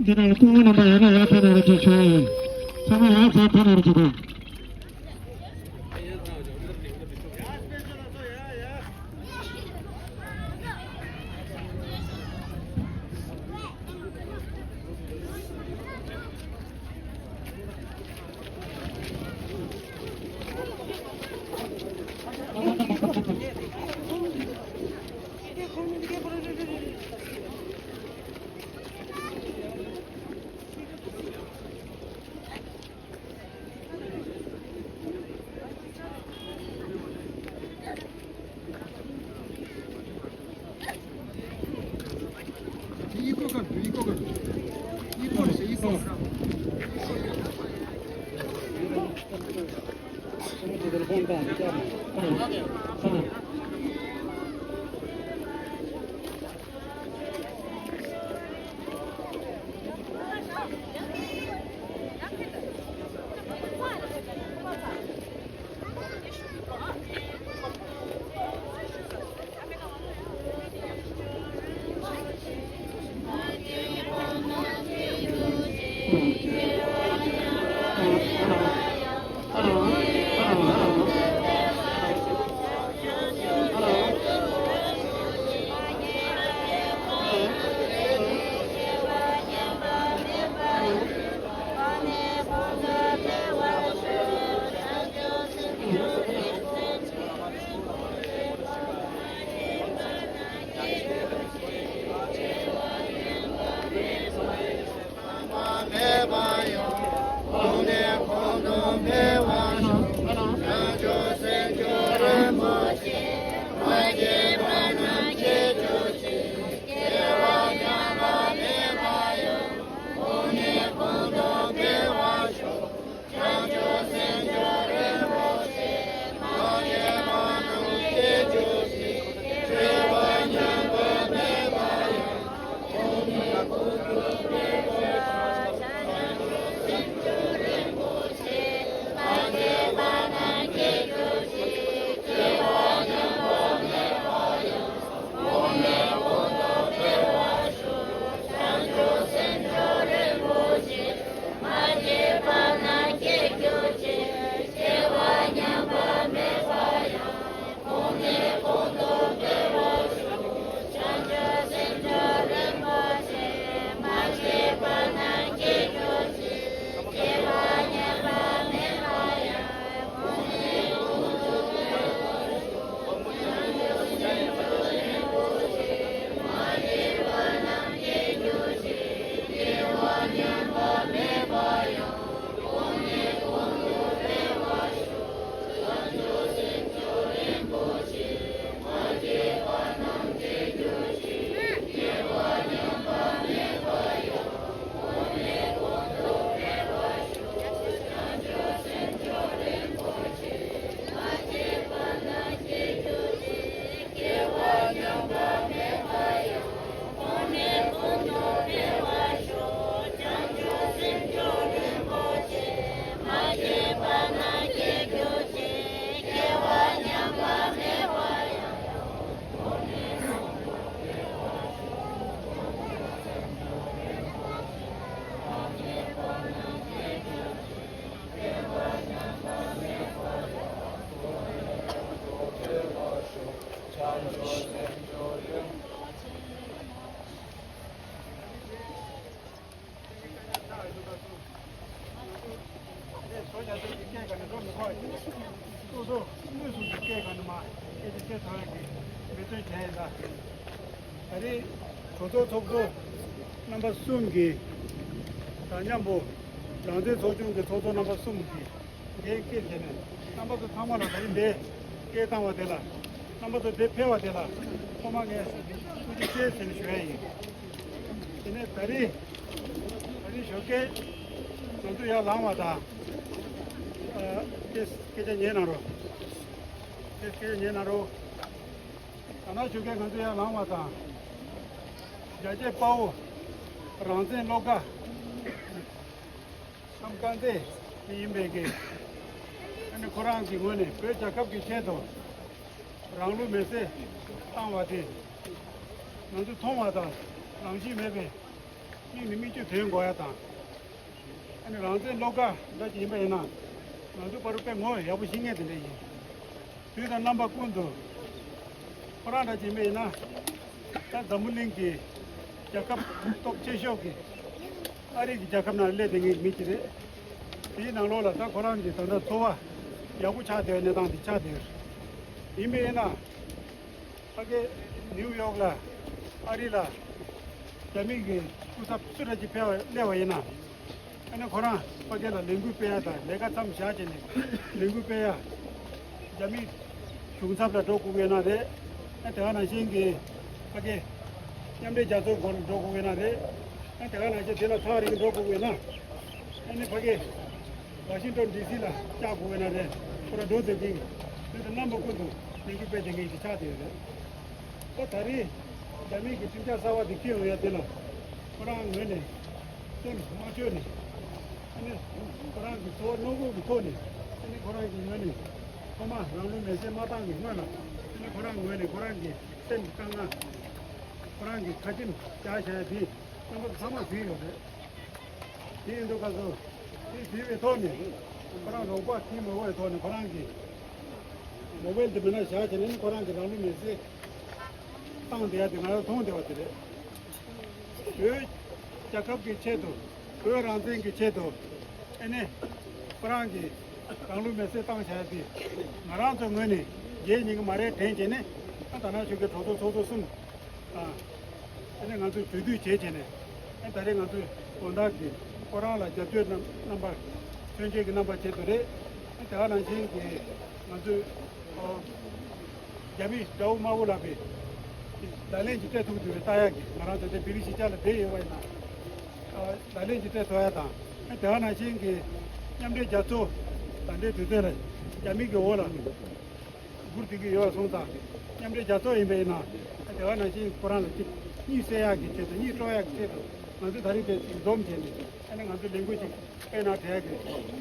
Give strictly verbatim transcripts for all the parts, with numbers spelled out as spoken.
འདི་ནས་སྐུ་ངོ་རྣམ་པ་ཡར་ལ་ཡར་ཕེབས་གནང་རོགས་གྱིས་ཆོག་ཚང་མ་ཡར་ཕེབས་གནང་རོགས་གྱིས་དང་། ད་རེས་གྲོས་ཚོགས་ཚོགས་གཙོ་རྣམ་པ་གསུམ་གྱིས་དང་མཉམ་པོ་རང་བཙན་ཚོགས་ཆུང་གི་ཚོགས་གཙོ་རྣམ་པ་གསུམ་གྱིས་འགན་འཁྱེར་བྱས་ནས་རྣམ་པ་ཚོ་ཚང་མ་ལ་ད་རིང་འདིར་སྐད་བཏང་བ་དེ་ལ་རྣམ་པ་ཚོ་འདིར་ཕེབས་པ་དེ་ལ་ཐོག་མར་ངས་ཐུགས་རྗེ་ཆེ་ཟེར་ཞུ་ཡ་ཡིན། དེ་ནས་ད་རིང་ད་རིང་ཞོགས་ཀས་ང་ཚོ་ཡར་ལངས་པ་དང་། ཨ། སྐད་སྐད་ཆ་ཉན་གནང་རོགས། སྐད་སྐད་ཆ་ཉན་གནང་རོགས། ད་ནང་ཞོགས་ཀས་ང་ཚོ་ཡར་ལངས་པ་དང་། རྒྱལ་གཅེས་དཔའ་བོ་རང་བཙན་བློ་དགའ་ཁམས་དཀར་མཛེས་དེ་ཡིན་པའི་གི། ཨ་ནི་ཁོ་རང་གི་ངོས་ནས་བོད་རྒྱལ་ཁབ་ཀྱི་ཆེད་དུ་རང་ལུས་མེར་སྲེག་བཏང་བ་དེ་ང་ཚོ་མཐོང་བ་དང་རང་བཞིན་མེད་པའི་མིག་ནས་མིག་ཆུ་ཐོན་དགོས་ཡ་དང་། ཨ་ནི་རང་བཙན་བློ་དགའ་འདྲ་ཅིག་ཡིན་པ་ཡིན་ན། ང་ཚོ་བར་དུ་དཔེ་ངོ་ཡག་པོ་ཤེས་མཁན་དེ་འདྲ་ཡིན། དུས་དང་རྣམ་པ་ཀུན་ཏུ། ཁོ་རང་འདྲ་ཅིག་ཡིན་པ་ཡིན་ན། ད་འཛམ་བུ་གླིང་གི་རྒྱལ་ཁབ་སྟོབས་ཆེ་ཤོས་ཀྱི་ཨ་རི་གི་རྒྱལ་ཁབ་ནང་སླེབས་བསྡད་མཁན་གྱི་མི་ཅིག་རེད། དེའི་ནང་ལོགས་ལ་ད་ཁོ་རང་གི་ད་ལྟ་འཚོ་བ་ཡག་པོ་ཆགས་བསྡད་པའི་གནས་སྟངས་དེ་ཆགས་བསྡད་ཡོད་རེད། ཡིན་པ་ཡིན་ན། ཕ་གི་ནིའུ་ཡོག་ལ་ཨ་རི་ལ་རྒྱ་མི་གི་སྐུ་ཚབ་སུ་འདྲ་ཅིག་ཕེབས་པ་སླེབས་པ་ཡིན་ན། ཨ་ནི་ཁོ་རང་ཕ་གི་ལ་ལས་འགུལ་སྤེལ་ཡ་དང་ལས་ཀ་མཚམས་བཞག་བྱས་ནས་ལས་འགུལ་སྤེལ་ཡ། རྒྱ་མི་གཞུང་ཚབ་ལ་འགྲོ་དགོས་ཀྱི་ཡོད་ན་རེད། ཨ་དེ་ག་ནང་བཞིན་གྱི་ཕ་གི་མཉམ་འབྲེལ་རྒྱལ་ཚོགས་སྒོ་ལ་འགྲོ་དགོས་ཀྱི་ཡོད་ན་རེད། ཨ་དེ་ག་ནང་བཞིན་དེ་ལ་ཐག་རིང་འགྲོ་དགོས་ཀྱི་ཡོད་ན། ཨ་ནི་ཕ་གི་ཝ་ཤིང་ཏོན་ཌི་སི་ལ་བཅར་དགོས་ཀྱི་ན་རེད། ཁོ་རང་འགྲོ་ཐུབ་ཀྱི། དེ་ཚོ་རྣམ་པ་ཀུན་ཏུ་ལས་འགུལ་སྤེལ་བསྡད་མཁན་ཞིག་ཆགས་བསྡད་ཡོད་རེད། ད་ད་རེས་རྒྱ་མི་གི་གྲུབ་ཆ་གསར་བ་དེ་འཁྱེར་ཡོང་ཡ་དེ་ལ་ཁོ་རང་ངོས་ནས་སེམས་མ་སྐྱོ་ནས། ཨ་ནི་ཁོ་རང་གི་འཚོ་བ་གནོད་སྐྱོན་གྱི་ཐོག་ནས། ཨ་ནི་ཁོ་རང་གི་ངོས་ནས་ཐོག་མ་རང་ལུས་མེར་སྲེག་མ་བཏང་གི་སྔོན་ལ། ཨ་ནི་ཁོ་རང་ངོས་ནས་ཁོ་རང་གི་སེམས་ཀྱི་དཀའ་ངལ། ཁོ་རང་གི་ཁ་ཆེམས་བཞག་བཞག་ཡ་དེ་རྣམ་པ་ཚང་མ་གཟིགས་ཡོད་རེད། དེ་ཡིན་དུས་སྐབས་སུ་དེ་བྲིས་པའི་ཐོག་ནས་ཁོ་རང་རོགས་པ་ཁྲིད་མ་དགོས་པའི་ཐོག་ནས་ཁོ་རང་གི་མོ་བེལ་དེ་མེད་ན་བཞག་བྱས་ནས་ཁོ་རང་གི་རང་ལུས་མེར་སྲེག་བཏང་བསྡད་ཡ་དེ་ང་རང་མཐོང་བསྡད་པ་དེ་རེད། བོད་རྒྱལ་ཁབ་ཀྱི་ཆེད་དུ་བོད་རང་བཙན་གྱི་ཆེད་དུ་ཨ་ནི་ཁོ་རང་གི་རང་ལུས་མེར་སྲེག་བཏང་བྱས་ཏེ་ང་རང་ཚོའི་ངོས་ནས་རྗེས་ཉིན་གྱི་མ་རེད་དྲན་བྱས་ནས་ད་ནང་བཞིན་གྱི་གྲོས་ཚོགས་ཚོགས་གཙོ་གསུམ། ཨ་ནི་ང་ཚོས་གྲོས་བསྡུར་བྱས་བྱས་ནས་ཨ་ད་རེས་ང་ཚོས་དགོང་དག་གི་ཁོ་རང་ལ་རྒྱབ་སྐྱོར་རྣམ་རྣམ་པ་མཚོན་བྱེད་ཀྱི་རྣམ་པ་བྱེད་དུ་རེད། ཨ་དེ་ག་ནང་བཞིན་གྱི་ང་ཚོས་ཨོ་རྒྱ་མི་དགྲ་བོ་དམར་པོ་ལ་བའི་བརྡ་ལན་ཅིག་སྤྲད་ཐུབ་འདུག་རེད་ལྟ་ཡག་གི་ང་རང་ཚོ་དེ་བི་རི་ཤི་ཅ་ལ་བསྡད་ཡོད་པ་ཡིན་ན་ཨ་བརྡ་ལན་ཅིག་སྤྲད་ཐུབ་ཡ་དང་ཨ་དེ་ག་ནང་བཞིན་གྱི་མཉམ་འབྲེལ་རྒྱལ་ཚོགས་ད་ལྟའི་དུས་ཚོད་ལ་རྒྱ་མི་གི་འོག་ལ། སྒུར་བསྡད་ཀྱི་ཡོད་པ་སོང་ཙང་། མཉམ་འབྲེལ་རྒྱལ་ཚོགས་ཡིན་པ་ཡིན་ན། དེ་བ་ནང་བཞིན་ཁོ་རང་ལ་གཅིག་གཉིད་སད་ཡག་གི་ཆེད་དུ་གཉིད་དཀྲོག་ཡག་གི་ཆེད་དུ་ང་ཚོས་ད་རིང་དེ་འཛོམས་བྱས་ནས་ཨ་ནི་ང་ཚོས་ལས་འགུལ་ཅིག་སྤེལ་གནང་བྱ་ཡག་གི་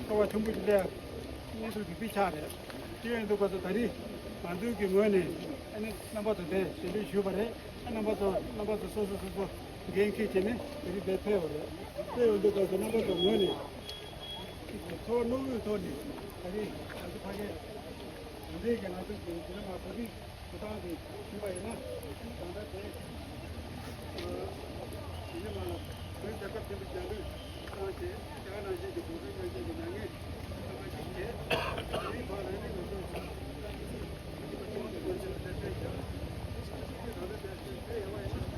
སྤྲོ་བ་ཆེན་པོ་ཅིག་སླེབས་ཡག་གནས་ཚུལ་དེ་འདི་ཆགས་རེད། དེ་ཡིན་དུས་སྐབས་སུ་ད་རིང་ང་ཚོའི་གི་ངོས་ནས་ཨ་ནི་རྣམ་པ་ཚོ་དེ་གདན་འདྲེན་ཞུས་པ་རེད། ཨ་རྣམ་པ་ཚོ་རྣམ་པ་ཚོ་སོ་སོ་སོ་སོ་འགན་འཁྱེར་བྱས་ནས་དེ་རིང་དེ་ཕེབས་པ་རེད། དེ་ཡིན་དུས་སྐབས་སུ་རྣམ་པ་ཚོ་ངོས་ནས་ཚོར་བ་རྣོ་བོའི་ཐོག་ནས་ད་རིང་ང་ཚོ་ཕ་གིར། ད་ལྟའི་གི་ང་ཚོ་གི་དེ་ནས་མ་གོ་སྒྲིག་ཞུ་སྟངས་དེ་ཞུས་པ་ཡིན་ན། ད་ལྟ་དེ་དེ་ནས་མ་ལ་བོད་རྒྱལ་ཁབ་ཆེན་པོ་རྒྱལ་གླུ་བཏང་བྱས་དེ་ག་ནང་བཞིན་གྱི་གུང་ཁྲན་སྔོན་ཆད་ཀྱི་མྱ་ངན་ལྷག་པ་ཞིག་བྱས། དེའི་ཐོག་ལ་ནི་ང་ཚོ་ཁྱིམ་པ་ཆུང་ཆུང་གི་སྔོན་ཆད་ལ་དེ་སྤེལ་བྱས། ད་ལྟ་དེ་དེ་ཡོང་བ་ཡིན་ན།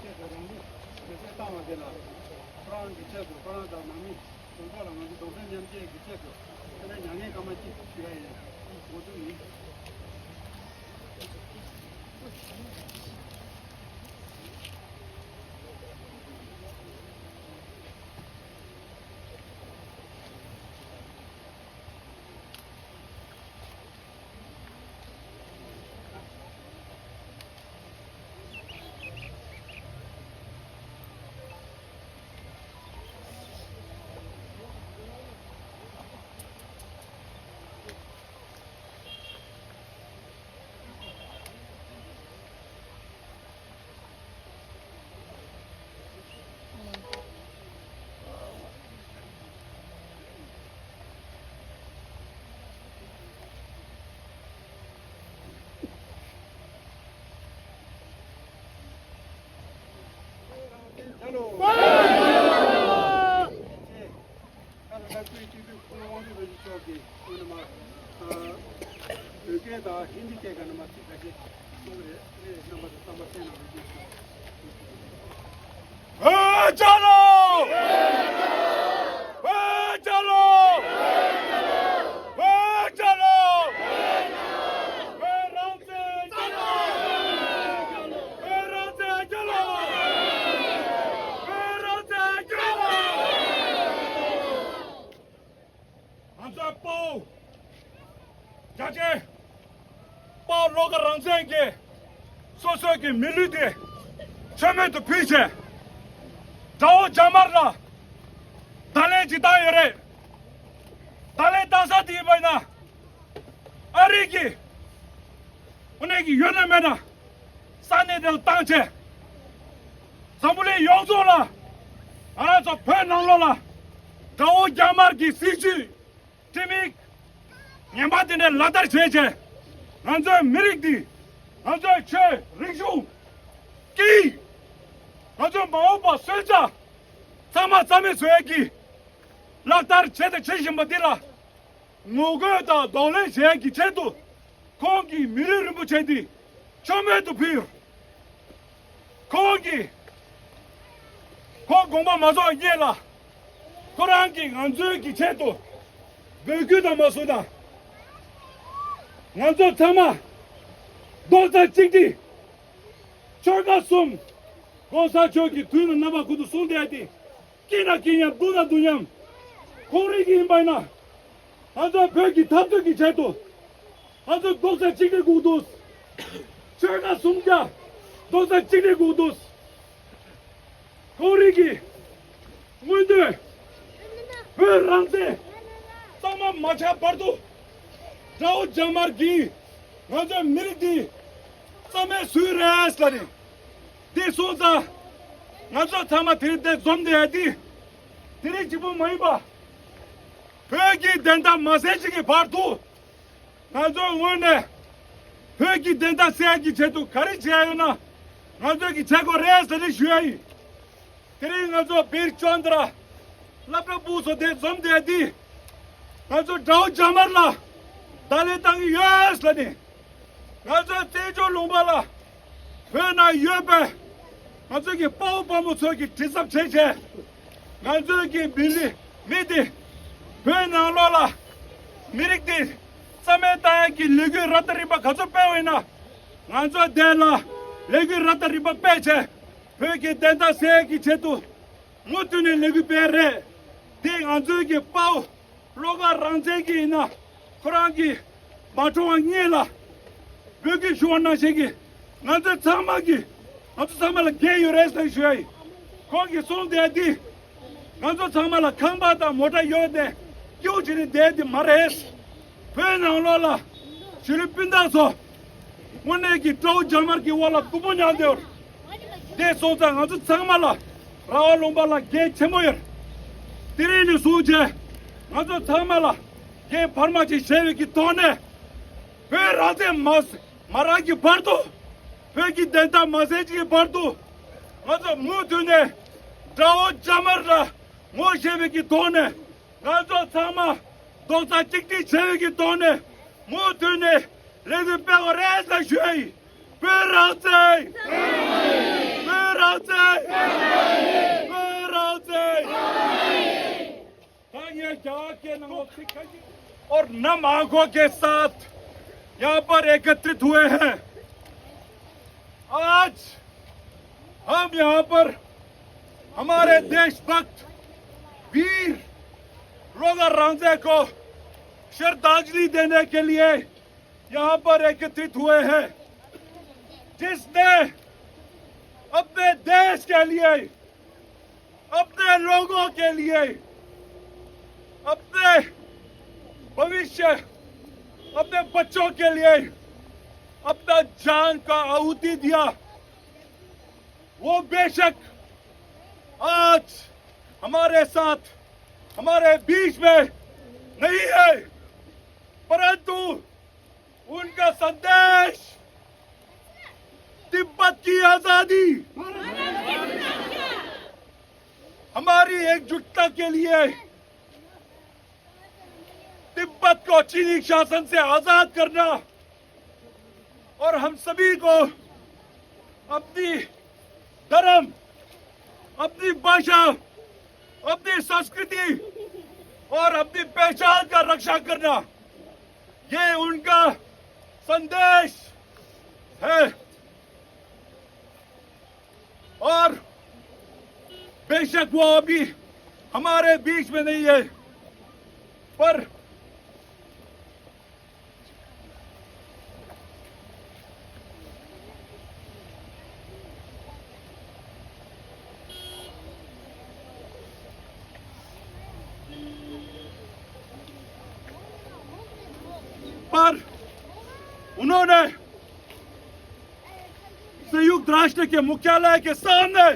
ཆེད་དུ་རང་ལུས་མེར་སྲེག་བཏང་བ་དེ་ལ་ཁོ་རང་གི་ཆེད་དུ་ཁོ་རང་དང་ནང་མི་གཞུང་ཚབ་ལ་ང་ཚོ་གདུང་སེམས་མཉམ་སྐྱེད་ཀྱི་ཆེད་དུ་དེ་ནས་མྱ་ངན་སྐར་མ་གཅིག་ཞུ་ཡ་ཡིན། འགོ་འཛུགས་ཡིན། བོད་སྐད་དང་ཧིན་དི་སྐད་ཀྱི་ནང་མ་ཚིག་ཁ་ཤས་གསུངས་རེད། རྣམ་པ་ཚོ་རྩམ་པ་བསྲེས་གནང་རོགས་གྱིས། བོད་རྒྱལ་ལོ། བོད་རྒྱལ་ལོ། བོད་རྒྱལ་ལོ། བོད་རང་བཙན་རྒྱལ་ལོ། བོད་རང་བཙན་རྒྱལ་ལོ། བོད་རང་བཙན་རྒྱལ་ལོ། ང་ཚོའི་དཔའ་བོ་རྒྱ་ཆེ། དཔའ་བོ་བློ་དགའ་རང་བཙན་གྱིས་སོ་སོའི་གི་མི་ལུས་དེ་མཆོད་མེ་དུ་ཕུལ་བྱས། དགྲ་བོ་རྒྱ་དམར་ལ་བརྡ་ལན་ཅིག་བཏང་ཡོད་རེད། བརྡ་ལན་བཏང་ས་དེ་ཡིན་པ་ཡིན་ན། ཨ་རི་གི་དངོས་གནས་ཀྱི་ཡོད་ན་མེད་ན་ས་གནས་དེ་ལ་བཏང་བྱས། འཛམ་བུ་གླིང་ཡོངས་རྫོགས་ལ་ང་རང་ཚོ་བོད་ནང་ལོགས་ལ་དགྲ་བོ་རྒྱ་དམར་གྱི་སྲིད་བྱུས་ཁྲིམས་ཡིག་ངན་པ་དེ་འདྲ་ལག་བསྟར་བྱས་བྱས། ང་ཚོའི་མི་རིགས་འདི། ང་ཚོའི་ཆོས་རིག་གཞུང་གི། ང་ཚོའི་མ་འོངས་པ་གསོན་རྩ་ཚང་མ་རྩ་མེད་བཟོ་ཡས་ཀྱི་ལག་བསྟར་བྱས་དང་བྱེད་བཞིན་པ་འདི་ལ། ངོ་རྒོལ་དང་གདོང་ལེན་བྱེད་ཡག་གི་ཆེད་དུ། ཁོང་གིས་མི་ལུས་རིན་པོ་ཆེ་འདི་མཆོད་མེ་དུ་ཕུལ། ཁོང་གིས། ཁོང་དགོངས་པ་མ་རྫོགས་སྔོན་ལ། ཁོ་རང་གིས་ང་ཚོའི་གི་ཆེད་དུ་འབོད་སྐུལ་དང་མ་སོང་ན། ང་ཚོ་ཚང་མ་རྡོག་རྩ་གཅིག་སྒྲིལ། ཆོལ་ཁ་གསུམ། གོང་ས་མཆོག་གིས་དུས་ནམ་རྣམ་པ་ཀུན་ཏུ་གསུངས་བསྡད་དེ། སྐྱིད་ན་སྐྱིད་མཉམ། སྡུག་ན་སྡུག་མཉམ། ཁོང་རང་གི་ཡིན་པ་ཡིན་ན། ང་ཚོ་བོད་ཀྱི་འཐབ་རྩོད་ཀྱི་ཆེད་དུ། ང་ཚོ་རྡོག་རྩ་གཅིག་སྒྲིལ་དགོས་འདུག་ཆོལ་ཁ་གསུམ་ཀ་རྡོག་རྩ་གཅིག་སྒྲིལ་དགོས་འདུག་ཁོང་རང་གི་མངོན་འདོད། བོད་རང་བཙན་གཙང་མ་མ་ཆགས་བར་དུ། དགྲ་བོ་རྒྱ་དམར་གིས་ང་ཚོའི་མི་རིགས་འདི་རྩ་མེད་བཟོས་རེད་ལབ་ནས། འདི་སོང་ཙང་། ང་ཚོ་ཚང་མ་དེ་རིང་འདིར་འཛོམས་བསྡད་ཡ་འདི། དེ་རིང་གཅིག་པོ་མ་ཡིན་པ། བོད་ཀྱི་བདེན་མཐའ་མ་གསལ་ཞིག་གི་བར་དུ། ང་ཚོའི་ངོས་ནས་བོད་ཀྱི་བདེན་མཐའ་གསལ་གྱི་ཆེད་དུ་ག་རེ་བྱས་ཡོད་ན། ང་ཚོས་ཀྱི་བྱེད་དགོས་རེད་ཟེར་ནས་ཞུ་ཡ་ཡིན། དེ་རིང་ང་ཚོ་བིར་ཅོན་དྲ་སློབ་གྲྭ་ཕྲུ་གུ་ཚོ་དེ་འཛོམས་བསྡད་དེ། ང་ཚོ་དགྲ་བོ་རྒྱ་དམར་ལ་བརྡ་ལན་བཏང་གི་ཡོད་ཟེར་ནས། ང་ཚོའི་བཙན་བྱོལ་ལུང་པ་ལ་བོད་ནང་ཡོད་པའི་ང་ཚོའི་གི་དཔའ་བོ་དཔའ་མོ་ཚོས་ཀྱི་དྲི་ཟབ་བྱས་བྱས། ང་ཚོའི་གི་མི་ལི་མི་དེ་བོད་ནང་ལོགས་ལ་མི་རིགས་དེ་རྩ་མེད་བཏང་ཡག་གི་ལས་འགུལ་རབ་དང་རིམ་པ་ག་ཚོད་སྤེལ་བ་ཡིན་ན། ང་ཚོ་དེ་ལ་ལས་འགུལ་རབ་དང་རིམ་པ་སྤེལ་བྱས། བོད་ཀྱི་བདེན་མཐའ་གསལ་ཡག་གི་ཆེད་དུ་མུ་མཐུད་ནས་ལས་འགུལ་སྤེལ་རེད། དེ་ང་ཚོའི་གི་དཔའ་བོ། བློ་དགའ་རང་བཙན་གྱིས་ཡིན་ན། ཁོ་རང་གིས་མ་གྲོངས་པ་སྔོན་ལ། འབོད་སྐུལ་ཞུ་བ་ནང་བཞིན་གྱི། ང་ཚོ་ཚང་མ་གིས། ང་ཚོ་ཚང་མ་ལ་འགན་ཡོད་རེད་ཟེར་ཞུ་ཡ་ཡིན། ཁོང་གིས་གསུངས་བསྡད་དེ། ང་ཚོ་ཚང་མ་ལ་ཁང་པ་དང་མོ་ཊ་ཡོད་དེ། སྐྱིད་པོ་བྱས་ནས་བསྡད་དེ་མ་རེད། བོད་ནང་ལོགས་ལ། གཞིས་ལུས་སྤུན་ཟླ་ཚོ། དངོས་གནས་ཀྱི་དགྲ་བོ་རྒྱ་དམར་གྱི་འོག་ལ་སྡུག་པོ་མྱངས་བསྡད་ཡོད། དེ་སོང་ཙང་ང་ཚོ་ཚང་མ་ལ་ར་བ་ལུང་པ་ལ་འགན་ཆེན་པོ་ཡོད། དེ་རིང་ནས་བཟུང་བྱས་ང་ཚོ་ཚང་མ་ལ་འགན་འཕར་མ་ཅིག་བཞེས་པའི་གི་ཐོག་ནས། བོད་རང་བཙན་མ་མ་རག་གི་བར་དུ། བོད་ཀྱི་བདེན་མཐའ་མ་གསལ་གྱི་བར་དུ། ང་ཚོ་མུ་མཐུད་ནས་དགྲ་བོ་རྒྱ་དམར་ལ་ངོ་ཤེས་པའི་གི་ཐོག་ནས། ང་ཚོ་ཚང་མ་རྡོག་རྩ་གཅིག་སྒྲིལ་བྱེད་པའི་གི་ཐོག་ནས་མུ་མཐུད་ནས་ལས་འགུལ་སྤེལ་དགོས་རེད་ཟེར་ཞུ་ཡ་ཡིན། བོད་རང་བཙན། བོད་རང་ राजे! राजे! और नम आंखों के साथ यहाँ पर एकत्रित हुए हैं। आज हम यहाँ पर हमारे देशभक्त वीर रोगर रांझे को श्रद्धांजलि देने के लिए यहाँ पर एकत्रित हुए हैं, जिसने अपने देश के लिए, अपने लोगों के लिए, अपने भविष्य, अपने बच्चों के लिए अपना जान का आहुति दिया। वो बेशक आज हमारे साथ, हमारे बीच में नहीं है, परंतु उनका संदेश, तिब्बत की आजादी, हमारी एकजुटता के लिए, तिब्बत को चीनी शासन से आजाद करना और हम सभी को अपनी धर्म, अपनी भाषा, अपनी संस्कृति और अपनी पहचान का रक्षा करना, ये उनका संदेश है। और बेशक वो अभी हमारे बीच में नहीं है, पर पर उन्होंने संयुक्त राष्ट्र के मुख्यालय के सामने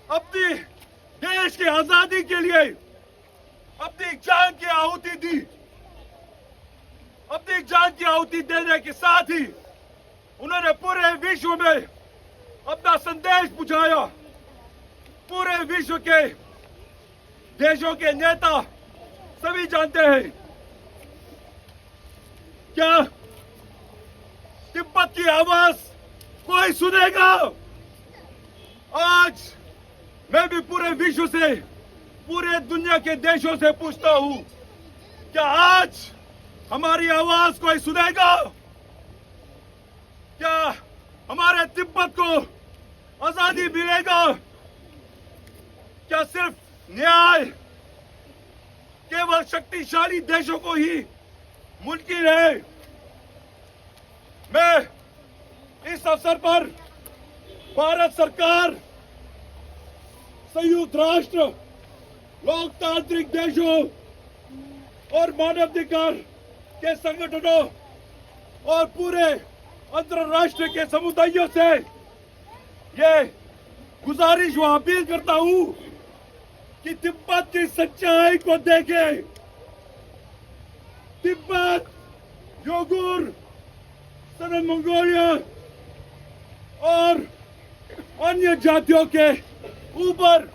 अपनी देश की आजादी के लिए अपनी जान की आहुति दी। अपनी जान की आहुति देने के साथ ही उन्होंने पूरे विश्व में अपना संदेश पहुंचाया। पूरे विश्व के देशों के नेता सभी जानते हैं, क्या तिब्बत की आवाज कोई सुनेगा? आज मैं भी पूरे विश्व से, पूरे दुनिया के देशों से पूछता हूं, क्या आज हमारी आवाज कोई सुनेगा? क्या हमारे तिब्बत को आजादी मिलेगा? क्या सिर्फ न्याय केवल शक्तिशाली देशों को ही मुमकिन है? मैं इस अवसर पर भारत सरकार, संयुक्त राष्ट्र, लोकतांत्रिक देशों और मानवाधिकार के संगठनों और पूरे अंतर्राष्ट्रीय के समुदायों से ये गुजारिश व अपील करता हूं कि तिब्बत की सच्चाई को देखें। तिब्बत, उइगुर, सदर्न मंगोलिया और अन्य जातियों के ऊपर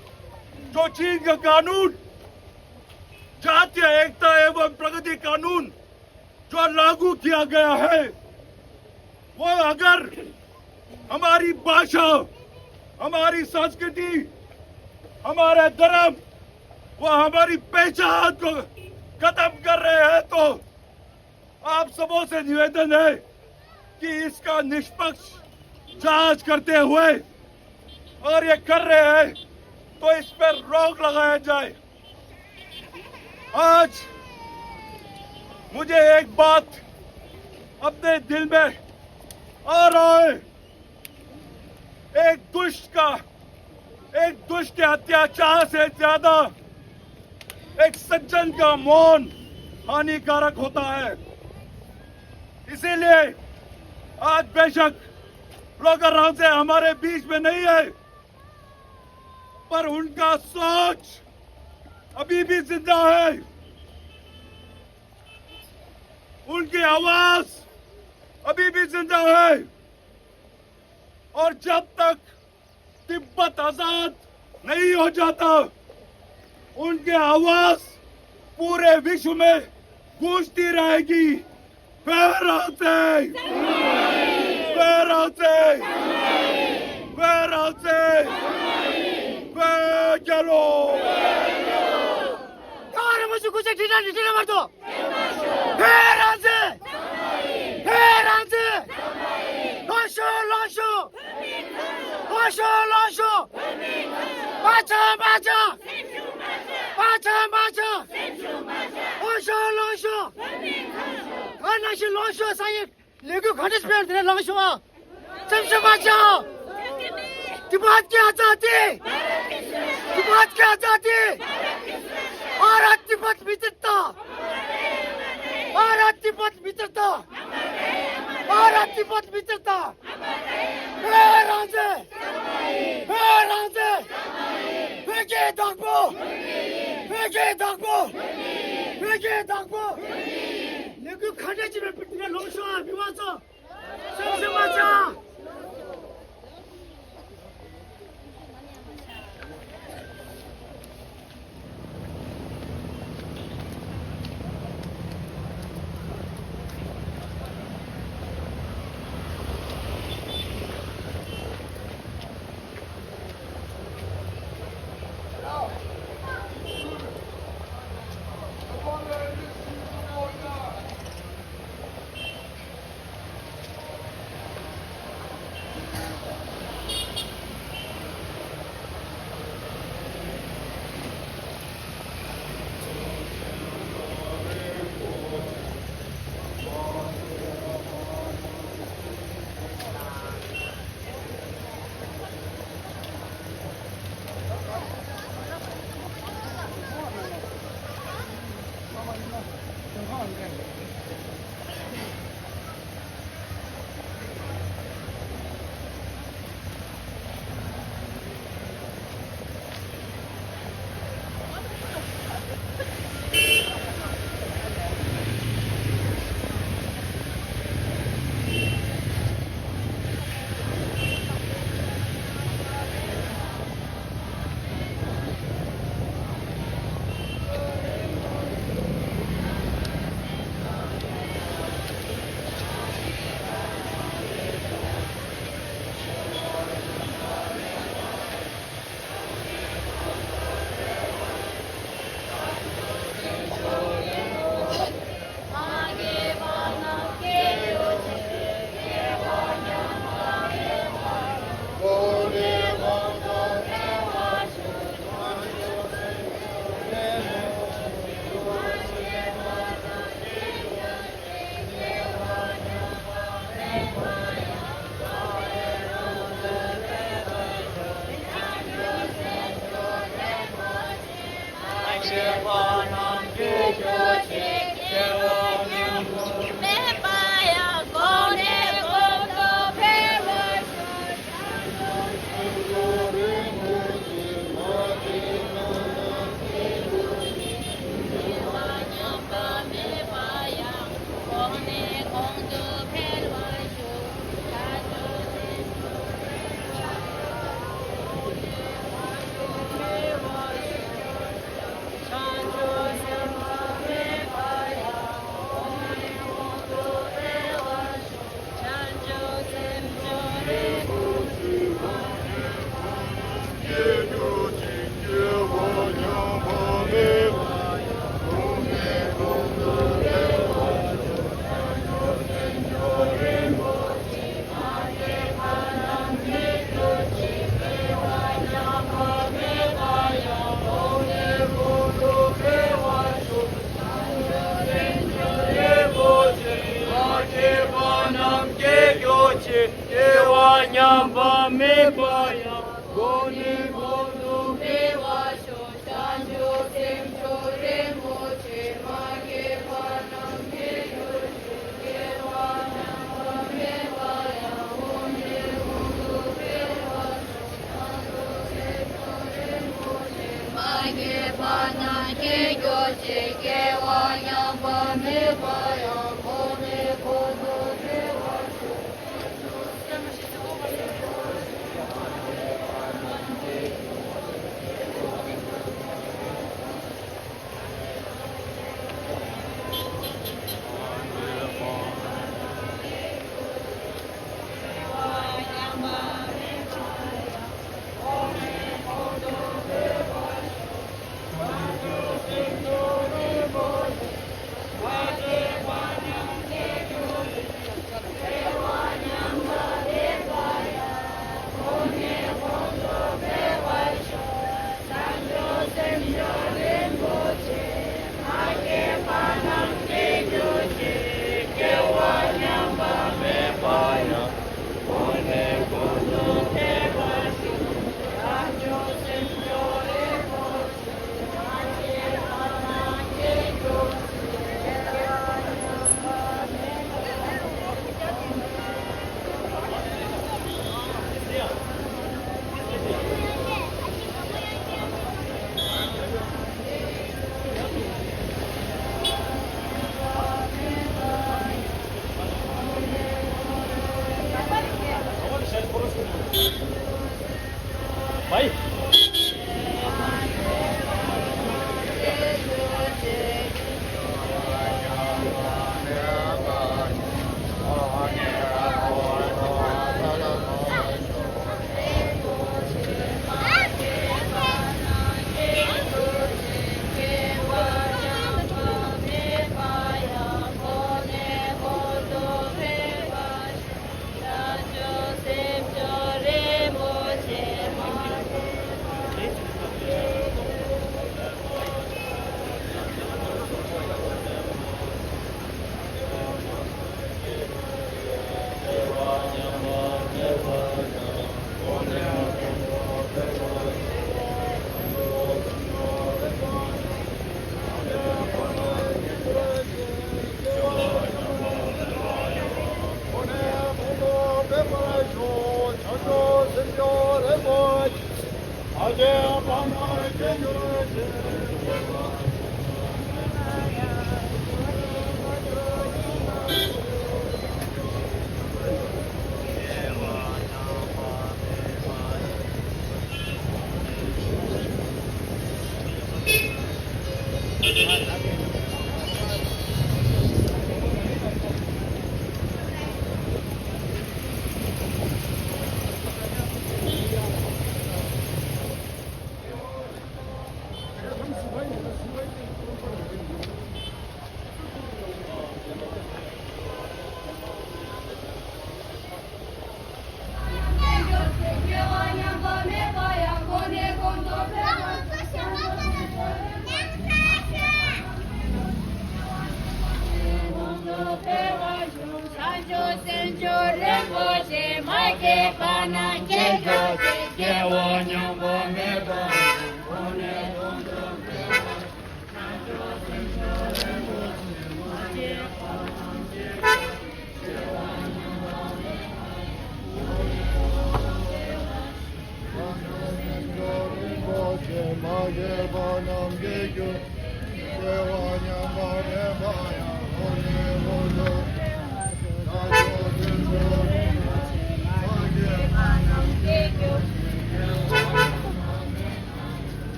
जो चीन का कानून, जातीय एकता एवं प्रगति कानून जो लागू किया गया है, वो अगर हमारी भाषा, हमारी संस्कृति, हमारा धर्म, वो हमारी पहचान को खत्म कर रहे हैं, तो आप सबों से निवेदन है कि इसका निष्पक्ष जांच करते हुए, अगर ये कर रहे हैं, तो इस पर रोक लगाया जाए। आज मुझे एक बात अपने दिल में आ रहा है, एक दुष्ट का, एक दुष्ट के अत्याचार से ज्यादा एक सज्जन का मौन हानिकारक होता है। इसीलिए आज बेशक रोगर रांझे हमारे बीच में नहीं है, पर उनका सोच अभी भी जिंदा है, उनकी आवाज अभी भी जिंदा है। और जब तक तिब्बत आजाद नहीं हो जाता, उनकी आवाज पूरे विश्व में गूंजती रहेगी। Fair Aung San! Fair Aung San! བོད་རྒྱལ་ལོ། ཀྱེ་མ་རིན་པོ་ཆེ་སྐུ་ཕྱྭ་ཁྲི་ཕྲག་ཁྲི་ཕྲག་མར་ཐོན། བོད་རང་བཙན། བོད་རང་བཙན། ལོངས་ཤོག་ལོངས་ཤོག་ལོངས་ཤོག་ལོངས་ཤོག་མ་ཆག་མ་ཆག་མ་ཆག་མ་ཆག་ལོངས་ཤོག་ལོངས་ཤོག་ག་ནང་བཞིན་ལོངས་ཤོག་ས་ཡིན། ལས་འགུལ་ག་འདྲ་སྤེལ་དེ་ནས་ལངས་ཤོག་ཨ། སེམས་ཤུགས་མ་ཆག तिब्बत की आजादी। तिब्बत की आजादी। भारत तिब्बत मित्रता। भारत तिब्बत मित्रता। भारत तिब्बत मित्रता। བོད་རང་བཙན། བོད་རང་བཙན། བོད་ཀྱི་བདག་པོ། བོད་ཀྱི་བདག་པོ། བོད་ཀྱི་བདག་པོ། ལས་འགུལ་ག་འདྲ་ཅིག་མེད་པར་དེ་ནས་ལངས་ཤོག་ཨ། མི་མང་ཚོ། སེམས་ཤུགས་མ་ཆག་སྐྱེ་བ་མཉམ་པ་མེད་པ་ཡང་། གོང་ནས་གོང་དུ་འཕེལ་བར་ཤོག་བྱང་ཆུབ་སེམས་མཆོག་རིན་པོ་ཆེ། མ་སྐྱེས་པ་རྣམས་སྐྱེ་གྱུར་ཅིག་སྐྱེ་བ་མཉམ་པ་མེད་པ་ཡང་། གོང་ནས་གོང་དུ་འཕེལ་བར་ཤོག་བྱང་ཆུབ་སེམས་མཆོག་རིན་པོ་ཆེ། མ་སྐྱེས་པ་རྣམས་སྐྱེ་གྱུར་ཅིག་སྐྱེ་བ་མཉམ་པ་མེད་པ་ཡང་། གོང་ནས་གོང་དུ་འཕེལ་བར་ཤོག་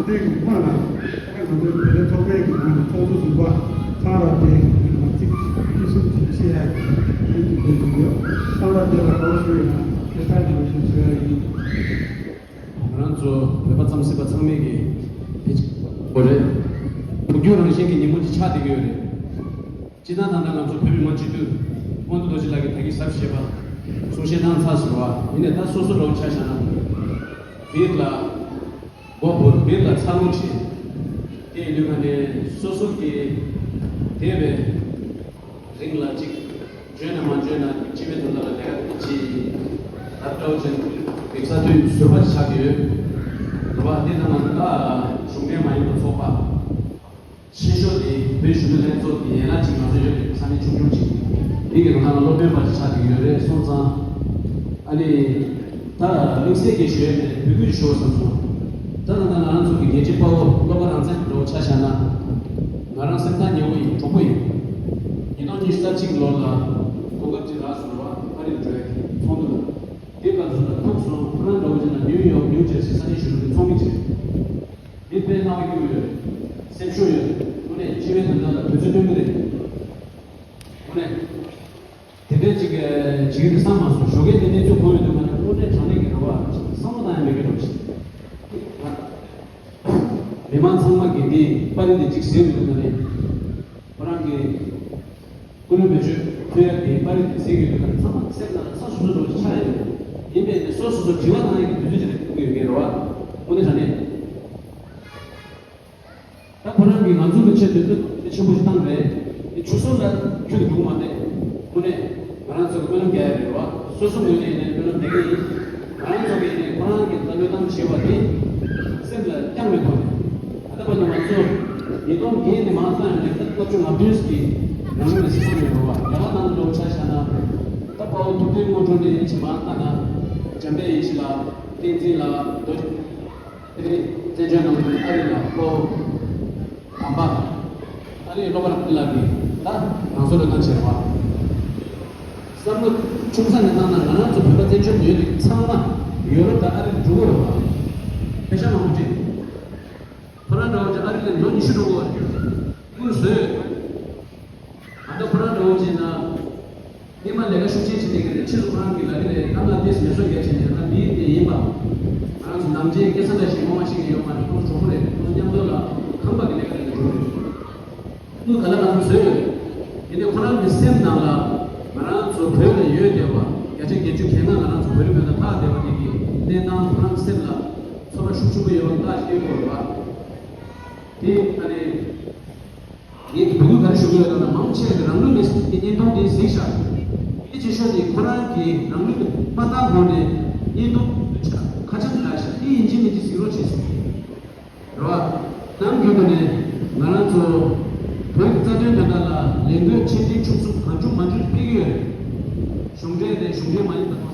དེ་གི་སྔོན་ལ་ང་ཚོའི་བོད་རིགས་ཚོགས་པའི་གི་ནང་ནས་ཚོགས་གཙོ་ཟུར་པ་ཚང་ར་དེ་ང་ཚིག་ཐིག་གསུམ་ཅིག་བཤད་ཡ་གི་དེ་འདུག་འདུག་ཡོད། ཚང་ར་དེ་ལ་ག་རེ་ཞུ་ཡོད་ན་དེ་ཚང་ནས་ཞུ་ཞུ་ཡ་ཡིན། ང་རང་ཚོ་བོད་པ་རྩམ་ཟན་པ་ཚང་མས་ཀྱི་དེ་གོ་རེད། དུས་རྒྱུན་རང་བཞིན་གྱི་ཉིན་མོ་ཅིག་ཆགས་བསྡད་ཀྱི་ཡོད་རེད། སྤྱི་བཏང་ད་ལྟ་ང་ཚོ་བོད་མི་མང་སྤྱི་འཐུས་དབང་འདུས་རྡོ་རྗེ་ལགས་ཀྱིས་ད་གིན་ཟབ་བཤད་པ་གསུང་བཤད་གནང་ཚར་ཟེར་བ་ཡིན་ནའི་ད་སོ་སོ་རོགས་ཆ་བཞག་ན་བིར་ལ་མགོ་བོར་བིར་ལ་ཚ་ལོང་བྱེད། དེ་ཡིན་དུས་ང་ནས་སོ་སོ་གི་དེ་བས་རིང་ལ་ཅིག་འཇོན་ན་མ་འཇོན་ན་སྤྱི་པའི་དོན་དག་ལ་ལས་ཀ་ཅིག་ད་སྤྲོ་ཅན་གི་ས་དུས་ཟུར་པ་ཆགས་ཀྱི་ཡོད། རེད་བ། དེ་ཚང་མ་ད་གཞུང་འབྲེལ་མ་ཡིན་པའི་ཚོགས་པ། ཆེ་ཤོས་དེ་བོད་གཞོན་ནུ་ལྷན་ཚོགས་ཀྱི་ཡན་ལག་ཅིག་ང་ཚོ་ཡོད་རེད། ས་གནས་ཆུང་ཆུང་ཅིག་འདི་གི་ནང་ལ་སློབ་སྟོན་པ་ཅིག་ཆགས་ཀྱི་ཡོད་རེད་སོང་ཙང་། ཨ་ནི། ད་དམིགས་བསལ་གྱི་ཞུ་ཡས་མེད་འབོད་སྐུལ་ཞུ་བསམ་སོང་། ད་ད་ལྟ་ང་རང་ཚོ་གི་རྒྱལ་གཅེས་དཔའ་བོ་བློ་དགའ་རང་བཙན་འདྲ་བོ་ཆ་བཞག་ན། ང་རང་སེམས་ཐག་ཉེ་བོ་ཡིན། གྲོགས་པོ་ཡིན། ཉིས་སྟོང་ཉི་ཤུ་རྩ་གཅིག་ལོ་ལ་གོ་སྐབས་ཅིག་རག་སོང་བ་ཨ་རིར་འགྲོ་ཡས་ཚོགས་འདུ་ལ། དེ་སྐབས་སུ་ད་ཐུག་སོང་། ཁོ་རང་འདྲ་བོ་ཅིག་ན་ནིའུ་ཡོག་ནིའུ་ཇར་སི་ས་གནས་གཞོན་ནུ་གི་ཚོགས་མི་ཅིག་རེད། མི་དཔེ་སྣང་བ་སྐྱིད་པོ་ཡོད། སེམས་ཤུགས་ཡོད། དངོས་གནས་སྤྱི་པའི་དོན་དག་ལ་འབད་རྩོལ་སྟོན་གྱི་རེད། དངོས་གནས། དེ་འདྲའི་ཅིག་བྱེད་ཀྱི་རེད་བསམ་མ་སོང་། ཞོགས་ཀས་དེ་གནས་ཚུལ་གོ་ཡོང་དུས་ང་ནི་དངོས་གནས་དྲང་གནས་ཀྱི་རེ་བ་ཅིག་བསམ་བློ་བཏང་ཡ་མེད་ཀྱི་རེད་ཅིག་མི་མང་ཚང་མ་གིས་འདི་པར་རིས་འདི་ཅིག་གཟིགས་ཡོང་དུས་ང་ནི་ཁོ་རང་གི་སྐུ་ལུས་བེད་སྤྱོད་ཐུབ་ཡ་དེ་པར་རིས་དེ་གཟིགས་ཡོད་དུས་ཚང་མ་སེམས་ནང་ཚ་སུ་སུ་འགྲོ་ཆགས་ཡོད། ཡིན་པས་ནི་སོ་སོ་སོ་དྲི་བ་བཏང་ཡ་གི་དུས་ཚོད་ཅིག་ལ་ཐུག་ཡོད་ཀྱི་རེད་བ། དངོས་གནས་དྲང་གནས། ད་ཁོ་རང་གིས་ང་ཚོ་གི་ཆེད་དུ་སྐུལ་འདེད་ཆེན་པོ་ཞིག་བཏང་རེད། དེ་ཆུ་སྲོལ་ལ་ཁྱོན་དུ་འགྲོ་གི་མ་རེད། དངོས་གནས་ང་རང་ཚོ་གི་སྨོན་ལམ་རྒྱག་ཡ་རེད་བ། སོ་སོ་ངོས་ནས་ཡིན་ནའི་སྨོན་ལམ་རྒྱག་གི་ཡིན། ང་རང་ཚོ་གི་ཡིན་ནའི་ཁོ་རང་གིས་ད་བློས་བཏང་བྱས་པ་དེ་སེམས་ལ་བཅངས་པའི་ཐོག་ནས། ད་ལྟ་བར་དུ་ང་ཚོ་ཉིས་སྟོང་བརྒྱད་ནས་མར་བཏང་ཡོད་ནས་ད་ལྟ་ལྔ་བཅུ་ང་བདུན་ཙམ་གྱི་ནང་ལོགས་ནས་བསམ་ཡོད་རེད་བ། རྒྱ་གར་ནང་ལོགས་ཆ་བཞག་ན་ད་དཔའ་བོ་ཐུབ་བསྟན་དངོས་གྲུབ་ནས་ཡིན་ཕྱིན་མར་བཏང་ན། འཇམ་དཔལ་ཡེ་ཤེས་ལགས། བསྟན་འཛིན་ལགས། རྡོ་རྗེ། དེ་ནས་བཙན་བྱོལ་ནང་དུ་ཨ་རི་ལ་ལྷོ་དམ་པ་ཨ་རིའི་བློ་དགའ་ལགས་ཀྱིས་ད་རང་སྲོག་བློས་བཏང་བྱས་པ། བསམ་བློ་ཆུང་ས་ནས་བཏང་ན་ང་རང་ཚོ་བོད་པ་བཙན་བྱོལ་ཡོད་དེ་ཚང་མ་ཡོ་རོབ་དང་ཨ་རི་ལ་འགྲོ་གི་རེད་བ། པེ་ཤག་མང་པོ་སྤྲད། ཁོ་རང་འདྲ་བོ་ཅིག་ཨ་རི་ལ་ལོ་ཉི་ཤུ་འགྲོ་གི་རེད། དངུལ་བཟོས་ཡོད། ད་ལྟ་ཁོ་རང་འདྲ་བོ་ཅིག་ན། སྔོན་མ་ལས་ཀ་ཤུགས་ཆེན་བྱེད་བསྡད་ཀྱི་རེད། ཕྱིས་སུ་ཁོ་རང་གིས་ལབ་ཀྱི་རེད། གཏམ་ལ་ཏོག་ཙམ་མེ་སོར་བརྒྱབ་བྱས་ནས་ད་འདི་དེ་ཡིན་པ། ང་རང་ཚོ་ནམ་རྒྱུན་སྐལ་བཟང་འདྲ་ཞིག་ངོ་མ་ཤེས་ཀྱི་ཡོད་མ་རེད། ཁོང་ཚོ་གྲོགས་པོ་རེད། ཁོང་ཚོ་མཉམ་དུ་ལ་ཁང་པ་གི་ལས་ཀ་རེད་འགྲོ་རེད། དངུལ་ག་ལ་གང་བཟོས་ཡོད། ཡིན་ནའི་ཁོ་རང་གི་སེམས་ནང་ལ་ང་རང་ཚོ་བོད་ལ་ཡོད་བསྡད་པ། བརྒྱ་ཆ་བརྒྱད་ཅུ་གྱ་ལྔ་ང་རང་ཚོ་བོད་རིགས་མེད་པ་ཐག་བསྡད་པ་དེ་གི་གནས་སྟངས་ཁོ་རང་གི་སེམས་ལ་ཚོར་བ་ཤུགས་ཆེན་པོ་ཡོད་པ་ཐག་བཅད་དགོས་རེད་བ། དེ་ཨ་ནི། ངས་འབོད་སྐུལ་ག་རེ་ཞུ་གི་ཡོད་ལབ་ན། མང་ཆེ་བས་རང་ལུས་མེད་ཟེར་གྱི་བརྙན་ཐུང་དེ་གཟིགས་ཤག་གལ་ཆེ་ཤོས་དེ་ཁོ་རང་གིས་རང་ལུས་མ་བཏང་གོང་ནས་བརྙན་ཐུང་ཁ་ཆེམས་ལ་ཤག་དེ་ཡིན་གཅིག་མིན་གཅིག་གཟིགས་རོགས་བྱེད་ཟེར་གྱི་རེད་བ། ནམ་རྒྱུན་དུ་ནས་ང་རང་ཚོ་བོད་ཀྱི་རྩ་དོན་དོན་དག་ལ་ལས་འགུལ་ཆེ་འབྲིང་ཆུང་གསུམ་གང་བྱུང་མང་བྱུང་སྤེལ་གྱི་ཡོད་རེད། གཞུང་འབྲེལ་རེད། གཞུང་འབྲེལ་མ་ཡིན་པ་དང་།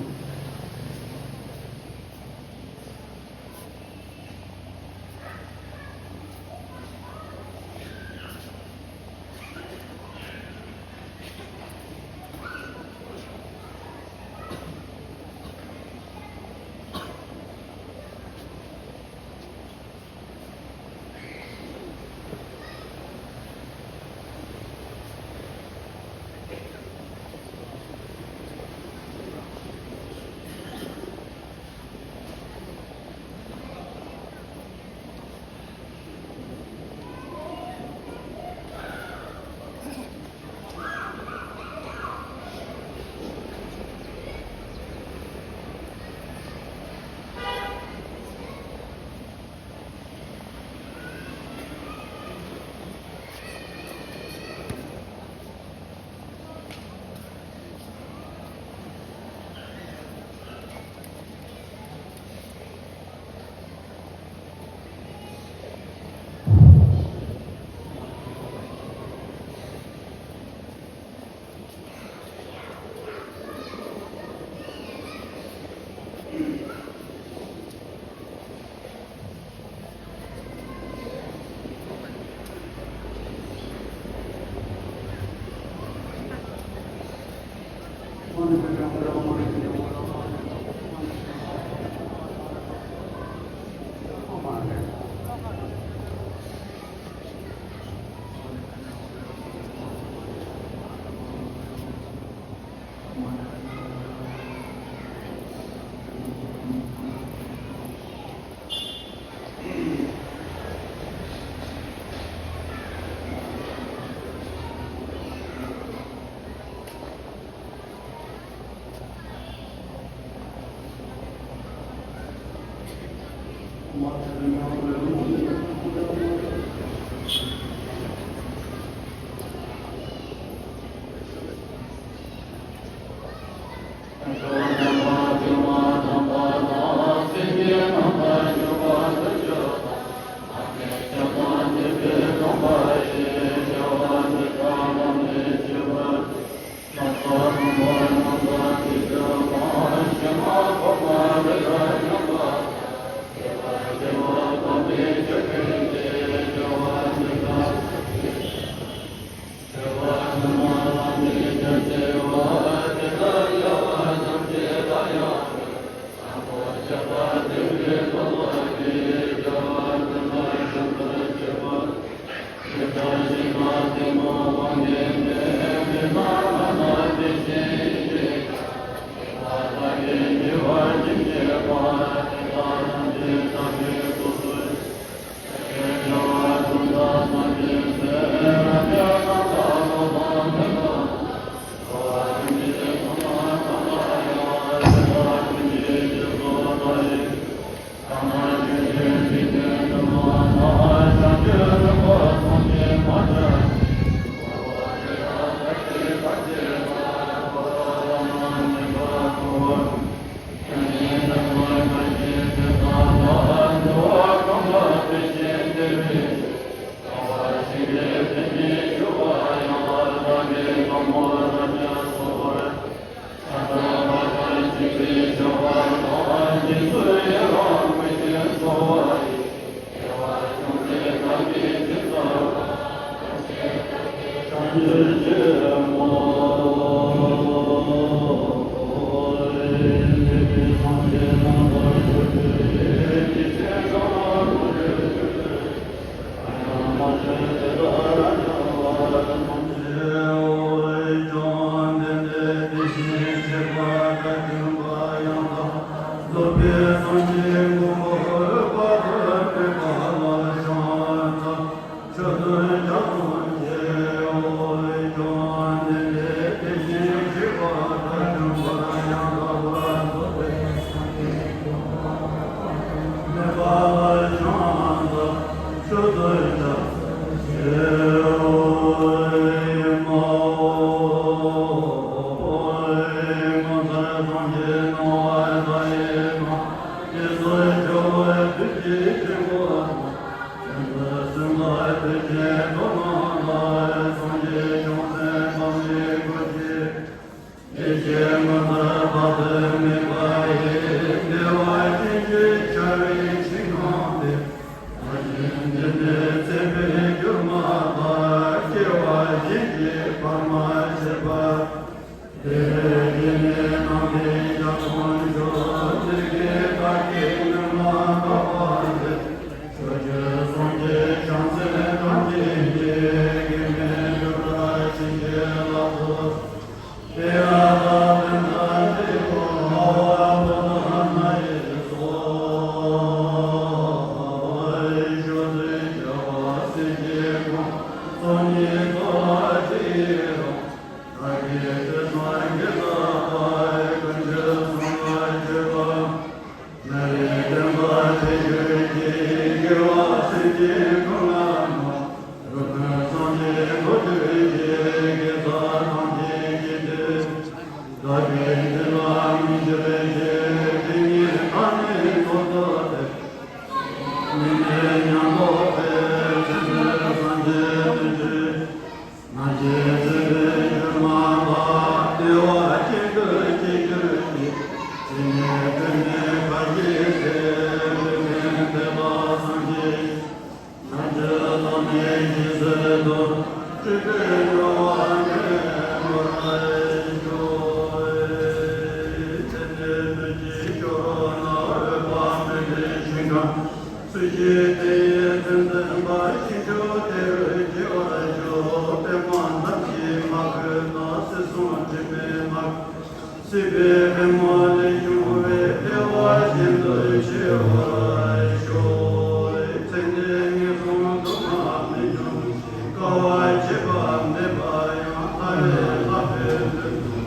སྲིད་པའི་པདྨོ་ལས་བྱུང་བའི་བདེ་བ་ཅན་དུ་སྐྱེ་བར་ཤོག། ཚེ་འདིར་ངན་སོང་དུ་མ་མི་འབྱུང་ཞིང་། དཀའ་བ་སྤྱད་པ་མེད་པ་ཡང་། ཐར་པའི་ལྷ་བར་ལུས་འགྲོ།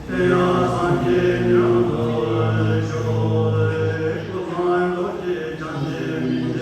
དེ་ཡང་སངས་རྒྱས་མྱུར་དུ་ཤོག། སྐུ་གསུང་ཐུགས་ཀྱི་ཕྱག་བཞེས་མི་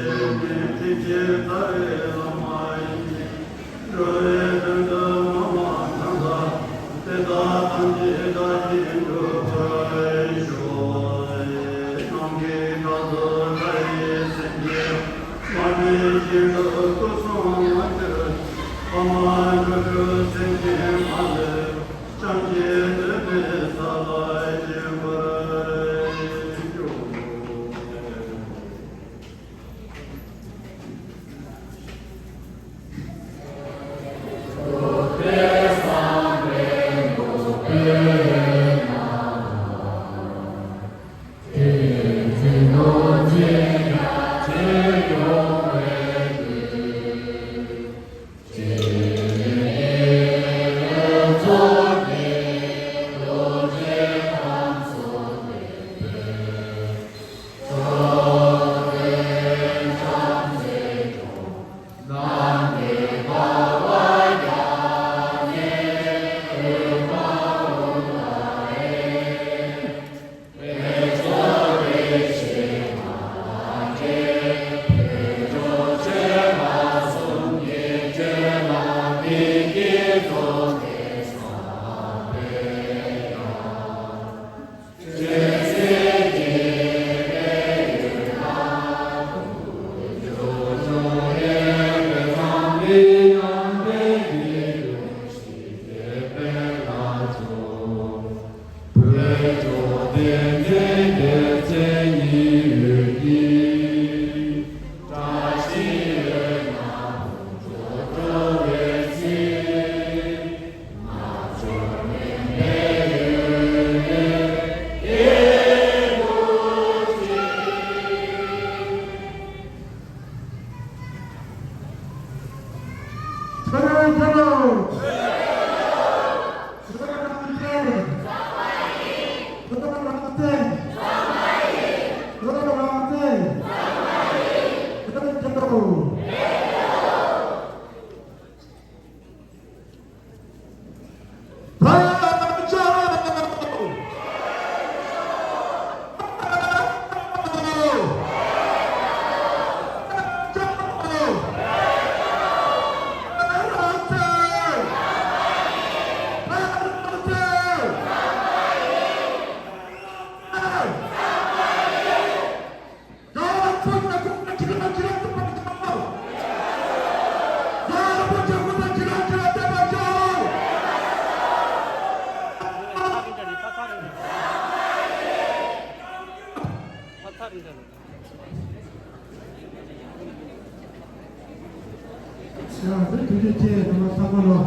ཡང་འདི་དུས་ཆེན་ཚང་མ་ཚང་མ་ལོ་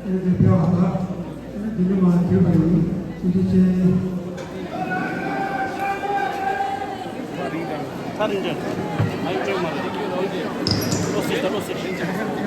ཨེ་འདི་ཕེབས་པ་དང་ཨེ་འདི་ཉི་མ་དུས་པ་ཡིན། དུས་ཆེན། ཚ་རིང་ཅན། ཨ་ཡིག་ཅན་མ་རེད། ལོ་སི་ད་ལོ་སི།